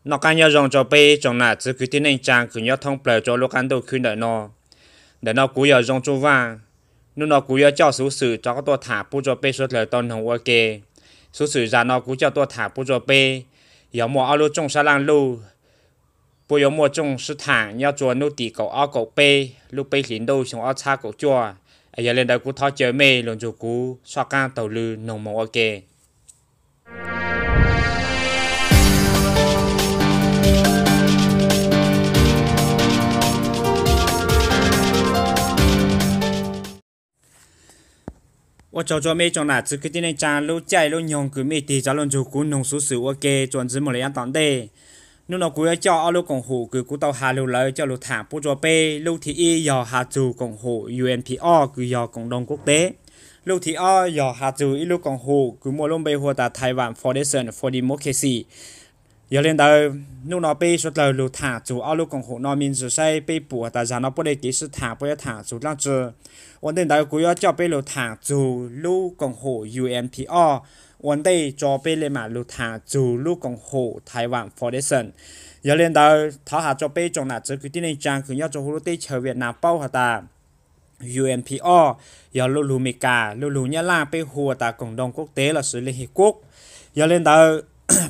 Noj qab nyob zoo rau peb tsoom nam txiv kwv tij neej tsaa kws nyob thoob plawg rua lub qaab ntuj khwb ntawm no. Ntawm no kuv yog Zoo Tsuj Vaaj. Nub no kuv yuav coj xuv xwm rov qab tuaj thaam pub rua peb suav dlawg tau noog ua ke. Xuv xwm zag no kuv coj tuaj thaam pub rua peb yog muaj ob lub tsooj sab laaj luj, puab yuav muaj tsooj sib thaam nyob rua nub tim kaum ob kaum peb lub peb hlis ntuj xyoo ob txhab kaum cuaj. Yog le ntawd kuv thov caw mej lug nrug kuv soj qaab taug lw noog moog ua ke. Ua tsaug rua mej tsoom nam txiv kwv tij neej tsaa lub caij lub nyoog kws mej tig rov lug nrug kuv noog xuv xwm ua ke txuas ntxiv moog le yav tom ntej. Nub no kuv yuav coj ob lub koom hum kws kuv tau has lug lawm coj lug thaam pub rua peb. Lub thib ib yog has txug koom hum U N P O kws yog koom doog kuab tev. Lub thib ob yog has txug ib lub koom hum kws muaj lub npe hu tas Taiwan Foundation for Democracy. Yog le ntawd, nub no peb suav dlawg lug thaam txug ob lub koom hum no me ntsis saib peb pum tas zag no puab le kev sib thaam puab yuav thaam txug dlaab tsi. Ua ntej ntawd kuv yuav coj peb lug thaam txug lub koom hum U N P O ua ntej tso peb le maam lug thaam txug lub koom hum Taiwan Foundation. Yog le ntawd thov has rua peb tsoom nam txiv kwv tij neej tsaa kws nyob rua huv lub teb chaws Vietnam paub has tas U N P O yog lub lug Amelikas, lub lug Nyab Laaj peb hu tas koom doog kuab tev lossis Liên Hiệp Quốc. Yog le ntawd,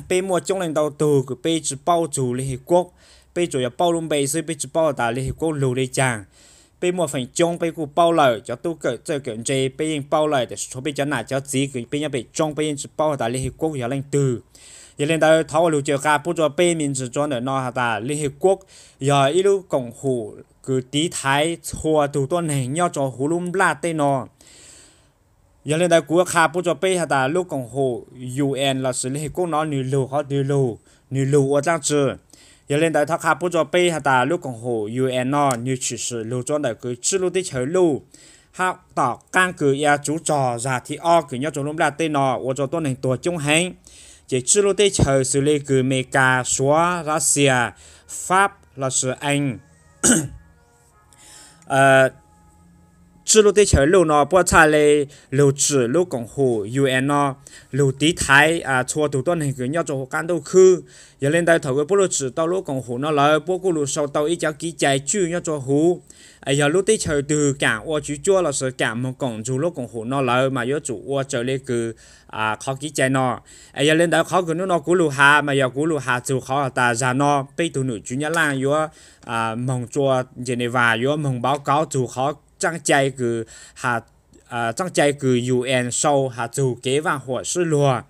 peb muaj coob leej ntau tug kws peb tsi paub txug Liên Hiệp Quốc, peb tsuas yog paub lub npe xwb peb tsi paub tas Liên Hiệp Quốc lug le caag. Peb muaj feem coob peb kuj paub lawm, cov tub kawm txawj kawm ntse peb yeej paub lawm, tiam sis tshuav peb cov nam cov txiv kws peb nyob pem roob peb yeej tsi paub has tas Liên Hiệp Quốc yog leej twg. Yog le ntawd thov ua lug caw qha pub rua peb me ntsis rua ntawm no has tas Liên Hiệp Quốc yog ib lub koom hum kws tiv thaiv txhua tug tuab neeg nyob rua huv lub nplaj teb no. Yog le ntawd kuv yuav qha pub rua peb has tas lub koom hum U N lossis Liên Hiệp Quốc no nwg lug qhov twg lug, nwg lug ua dlaab tsi. Yog le ntawd thov qha pub rua peb has tas lub koom hum U N no nwg tshwm sim lug rua ntawm kws tsib lub teb chaws luj, hab tom qaab kws yuav tsuv rog zag thib ob kws nyob rua lub nplaj teb no ua rua tuab neeg tuag coob heev. Ces tsib lub teb chaws xws le kws Amelikas, Suav, Russia, Fab lossis Ees tsib lub teb chaws luj no puab txhaj le lug tsim lub koom hum U N no lug tiv thaiv txhua tug tuab neeg kws nyob rua huv qaab ntuj khwb. Yog le ntawd thaum kws puab lug tsim tau lub koom hum no lawm puab kuj lug sau tau ib cov kev cai tswj nyob rua huv. Yog lub teb chaws twg kaam ua tswv cuab lossis kaam moog koom nrug lub koom hum no lawm mas yuav tsum ua raws le kws qhov kev cai no. Yog le ntawd qhov kws nub no kuv lug has mas yog kuv lug has txug qhov has tas zag no peb tug nom tswv Nyab Laaj yuav moog rua Geneva yuav moog npauv kauv txug qhov tsaaj cai kws, tsaaj cai kws U N sau has txug kev vaaj huam sib luag.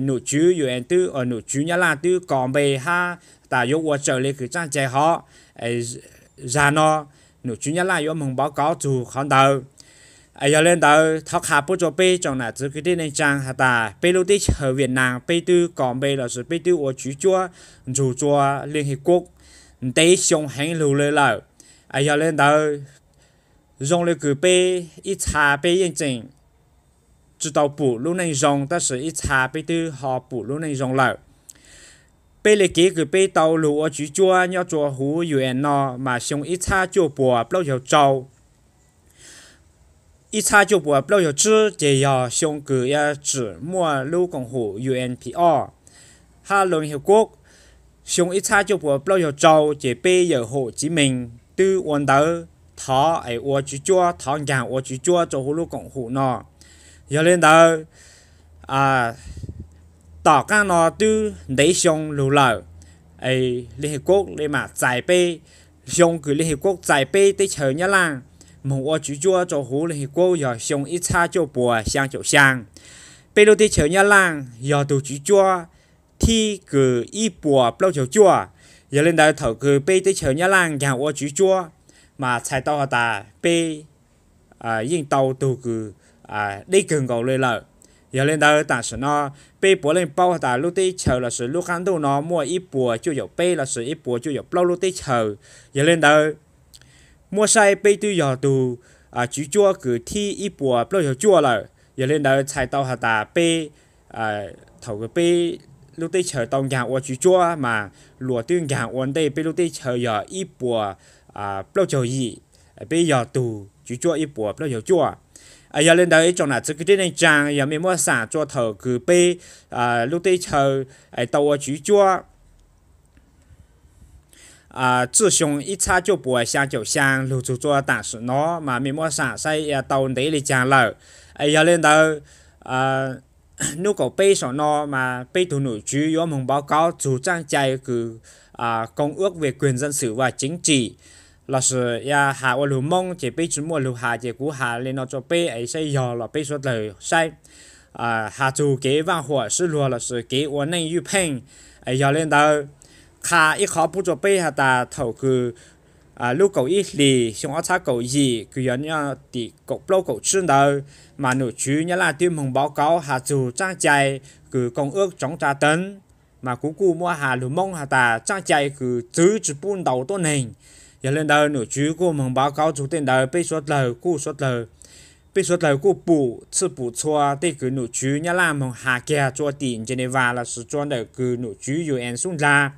Nom tswv U N twb, nom tswv Nyab Laaj twb kos npe hab tas yuav ua raws le kws tsaaj cai hov. Zag no nom tswv Nyab Laaj yuav moog npauv kauv txug qhov ntawd. Yog le ntawd thov qha pub rua peb tsoom nam txiv kwv tij neej tsaa has tas peb lub teb chaws Vietnam peb twb kos npe lossis peb twb ua tswv cuab nrug rua Liên Hiệp Quốc ntev xyoo heev lug le lawm. Yog le ntawd zoo le kws peb ib txha peb yeej tseem tsi tau pum lub neej zoo tab sis ib txha peb twb ho pum lub neej zoo lawm. Peb le kev kws peb tau lug ua tswv cuab nyob rua huv U N no mas xyoo ib txhab cuaj puas plaub caug rau ib txhab cuaj puas plaub caug tsib ces yog xyoo kws yuav tsim muaj lub koom hum U N P O hab Liên Hiệp Quốc. Xyoo ib txhab cuaj puas plaub caug rau ces peb yawm Hồ Chí Minh twb ua ntawv thov es ua tswv cuab, thov nkaag ua tswv cuab rua huv lub koom hum no. Yog le ntawd, tom qaab no twb ntev xyoo lug lawm, Liên Hiệp Quốc le maam txais peb. Xyoo kws Liên Hiệp Quốc txais peb teb chaws Nyab Laaj moog ua tswv cuab rua huv Liên Hiệp Quốc yog xyoo ib txhab cuaj puas xyaa caum xyaa. Peb lub teb chaws Nyab Laaj yog tug tswv cuab thib kws ib puas plaub caug cuaj. Yog le ntawd thaum kws peb teb chaws Nyab Laaj nkaag ua tswv cuab mas txhais tau has tas peb yeej tau tug kws deb kawg nkaus le lawm. Yog le ntawd tam sim no peb puav leej paub has tas lub teb chaws lossis lub qaab ntuj no muaj ib puas cuaj caum peb lossis ib puas cuaj caum plaub lub teb chaws. Yog le ntawd muab saib peb twb yog tug tswv cuab kws thib ib puas plaub caug cuaj lawm. Yog le ntawd txhais tau has tas peb, thaum kws peb lub teb chaws tau nkaag ua tswv cuab mas luas twb nkaag ua ntej peb lub teb chaws yog ib puas plaub caug yim, peb yog tug tswv cuab ib puas plaub caug cuaj. Yog le ntawd ib tsoom nam txiv kwv tij neej tsaa, yog mej muab xaam rua thaum kws peb lub teb chaws tau ua tswv cuab txij xyoo ib txhiab cuaj puas xya caum xyaa lug txug txuas taam sim no mas mej muab saib saib tau ntev le caag lawm. Yog le ntawd, nub kaum peb saum no mas peb tug nom tswv yuav moog npau kauv txug tsaaj cai kws công ước về quyền dân sự và chính trị, lossis has ua lug Moob ces peb tsi muaj lug has ces kuv has le no rua peb es saib yog los peb suav dlawg saib, has txug kev vaaj huam sib luag lossis kev ua neej ywj pheej. Yog le ntawd, qha ib qhov pub rua peb has tas thaum kws lub kaum ib hlis xyoo ob txhiab kaum yim kws yog nyob tim kaum plaub kaum tsib ntawd mas nom tswv Nyab Laj twb moog npau kauv has txug tsaaj cai kws công ước chống tra tấn, mas kuv kuj muab has lug Moob has tas tsaaj cai kws txwv tsi pub ntaus tuab neeg. Yog le ntawd nom tswv kuj moog npau kauv txug tej ntawd, peb suav dlawg kuj suav dlawg, peb suav dlawg kuj pum txhwb pum txhua tej kws nom tswv Nyab Laj moog has kiag rua tim Geneva lossis rua ntawm kws nom tswv UN xub ndlag.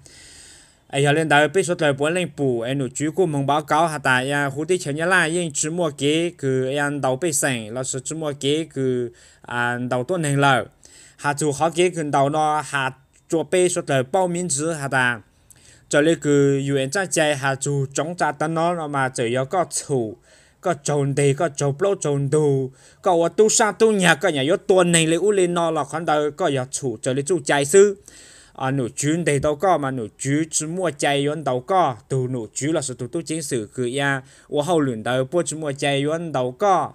Yog le ntawd peb suav dlawg puav leej pum es nom tswv kuj moog npau kauv has tas huv teb chaws Nyab Laj yeej tsi muaj kev kws ntaus pej xeem lossis tsi muaj kev kws ntaus tuab neeg lawm. Has txug qhov kev kws ntaus no has rua peb suav dlawg paub miv ntsis has tas, raws le kws UN tsaaj cai has txug chống tra tấn no no mas txawm yog koj txhum, koj raug nteg, koj raug plaub raug ntug, koj ua tub saab tub nyag koj nyam yuav tua neeg le ub le no los qhov ntawd koj yog txhum raws le txuj cai xwb. Nom tswv nteg tau koj mas nom tswv tsi muaj cai yuav ntaus koj. Tug nom tswv lossis tug tub ceev xwm kws ua hauj lwm ntawd puab tsi muaj cai yuav ntaus koj,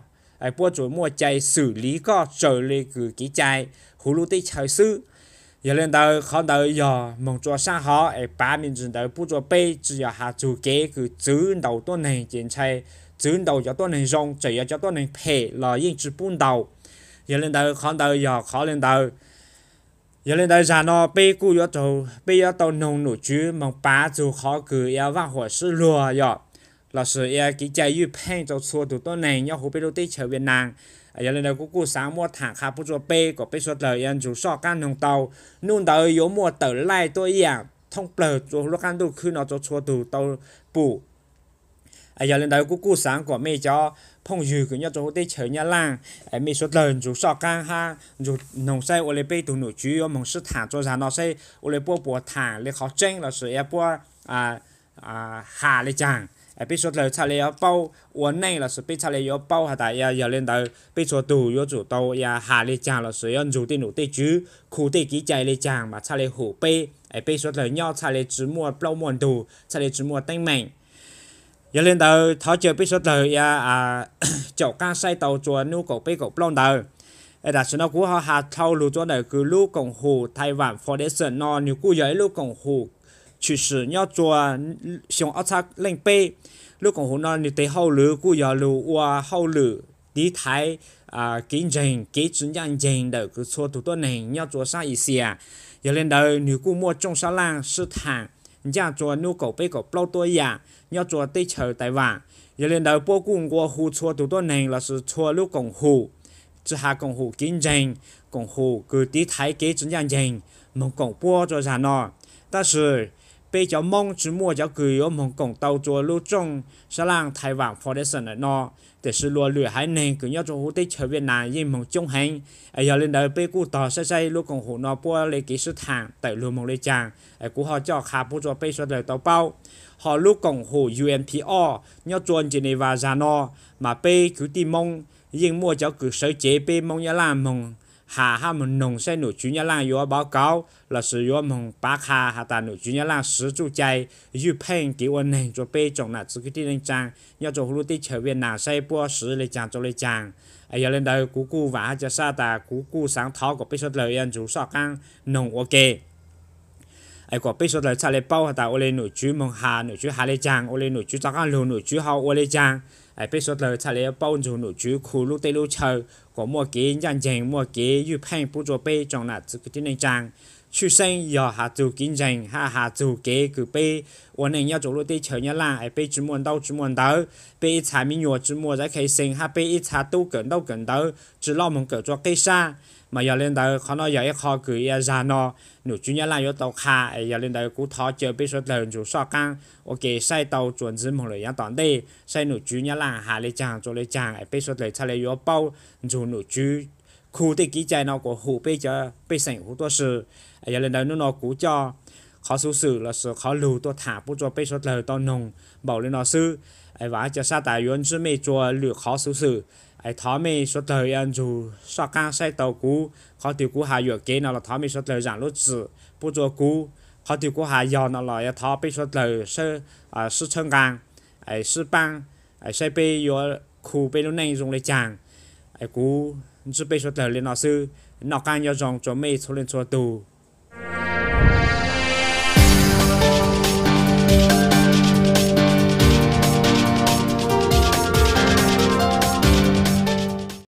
puab tsuas muaj cai xwm liv koj raws le kws kev cai huv lub teb chaws xwb. Yog le ntawd qhov ntawd yog moog rua saab hov es pav me ntsis ntawd pub rua peb, tsi yog has txug kev kws txwv ntaus tuab neeg ces ntshai txwv ntaus cov tuab neeg zoo, txawm yog cov tuab neeg phem los yeej tsi pub ntaus. Yog le ntawd qhov ntawd yog qhov le ntawd. Yog le ntawd zag no peb kuj yuav, peb yuav tau noog nom tswv moog pav txug qhov kws ua vaaj huam sib luag yog lossis ua kev cai ywj pheej rua txhua tug tuab neeg nyob huv peb lub teb chaws Viaj Nam. Yog le ntawd kuv kuj xaav muab thaam qha pub rua peb kom peb suav dlawg ua ntsug soj qaab noog tau. Nub ntawd yuav muaj tawm laij tuab yaam thoob plawg rua lub qaab ntuj khwb no rua txhua tug tau pum. Yog le ntawd kuv kuj xaav kom mej cov phooj ywg kws nyob rua huv teb chaws Nyab Laj, mej suav dlawg ntsug soj qaab hab ntsug noog saib ua le peb tug nom tswv yuav moog sib thaam rua zag no saib ua le puab puas thaam le qhov tseeb lossis ua puab has le caag. Peb suav dlawg txhaj le yuav paub ua neej lossis peb txhaj le yuav paub has tas yog le ntawd peb txhua tug yuav tsum tau has le caag lossis yuav ntsug tej nom tej tswv, khu tej kev cai le caag mas txhaj le hum peb, peb suav dlawg nyob txhaj le tsi muaj plaub muaj ntug, txhaj le tsi muaj teeb meem. Yog le ntawd thov caw peb suav dlawg ua caum qaab saib tau rua nub kaum peb kaum plaub ntawd. Tam sim no kuv ho has dhau lug rua ntawm kws lub koom hum Taiwan Foundation no nwg kuj yog ib lub koom hum tshwm sim nyob rua xyoo ob txhab leej peb. Lub koom hum no nwg tes hauj lwm kuj yog lug ua hauj lwm tiv thaiv kev ntseeg, kev tsi ncaaj nceeg ntawm kws txhua tug tuab neeg nyob rua saab Asia. Yog le ntawd nwg kuj muaj tsooj sab laaj sib thaam ncaaj rua nub kaum peb kaum plaub tuab yaam nyob rua teb chaws Taiwan. Yog le ntawd puab kuj nqua hu txhua tug tuab neeg lossis txhua lub koom hum, tsi has koom hum kev ntseeg, koom hum kws tiv thaiv kev tsi ncaaj nceeg, moog koom puab rua zag no. Tab sis peb cov Moob tsi muaj cov kws yuav moog koom tau rua lub tsooj sab laaj Taiwan Foundation no, tiam sis luas lwm haiv neeg kws nyob rua huv teb chaws Viaj Nam yeej moog coob heev. Yog le ntawd peb kuj tog saib saib lub koom hum no puab le kev sib thaam tawm lug moog le caag, kuv ho coj qha pub rua peb suav dlawg tau paub. Ho lub koom hum U N P O nyob rua Geneva zag no mas peb kwv tij Moob yeej muaj cov kws sawv cev peb Moob Nyab Laaj moog has hab moog noog saib nom tswv Nyab Laaj yuav npau kauv lossis yuav moog pav qha has tas nom tswv Nyab Laaj swv txuj cai ywj pheej kev ua neeg rua peb tsoom nam txiv kwv tij neej tsaa nyob rua huv lub teb chaws Viaj Nam saib puab swv le caag rua le caag. Yog le ntawd kuv kuj vaam hab ca sab tas kuv kuj xaav thov kom peb suav dlawg ua ntsug soj qaab noog ua ke, kom peb suav dlawg txhaj le paub has tas ua le nom tswv moog has, nom tswv has le caag, ua le nom tswv rov qaab lug, nom tswv ho ua le caag. Peb suav dlawg txhaj le paub ntsug nom tswv khu lub teb lub chaw kom muaj kev ncaaj nceeg, muaj kev ywj pheej pub rua peb tsoom nam txiv kwv tij neej tsaa. Tshwj xeeb yog has txug kev ntseeg hab has txug kev kws peb ua neej nyob rua lub teb chaws Nyab Laaj es peb tsi muaj ntaub tsi muaj ntawv, peb ib txha me nyuam tsi muaj zaiv khai xees hab peb ib txha tub kawm ntaub kawm ntawv tsi loj moog kawm rua qeb sab. Mas yog le ntawd qhov no yog ib qho kws ua zag no nom tswv Nyab Laaj yuav tau qha. Yog le ntawd kuv thov caw peb suav dlawg ntsug soj qaab ua ke saib tau txuas ntxiv moog lawm yaav tom ntej saib nom tswv Nyab Laaj has le caag rua le caag es peb suav dlawg txhaj le yuav paub ntsug nom tswv khu tej kev cai no kom hum peb cov pej xeem huv tuab si. Yog le ntawd nub no kuv coj qhov xuv xwm los sis qhov lug tuaj tham pub rua peb suav dlawg tau noog npaum le no xwb. Es vaam ca sab tas yuav ntsib mej rua lwm qhov xuv xwm. Es thov mej suav dlawg yuav nrug soj qaab saib tau kuv. Qhov twg kuv has yuam kev no los thov mej suav dlawg zaam lub txim pub rua kuv. Qhov twg kuv has yog no los yuav thov peb suav dlawg sib tshawb nqaa, sib paab, saib peb yuav khu peb lub neej zoo le caag. Kuv ntsib peb suav dlawg le no xwb. Noj qaab nyob zoo rua mej txhua leej txhua tug.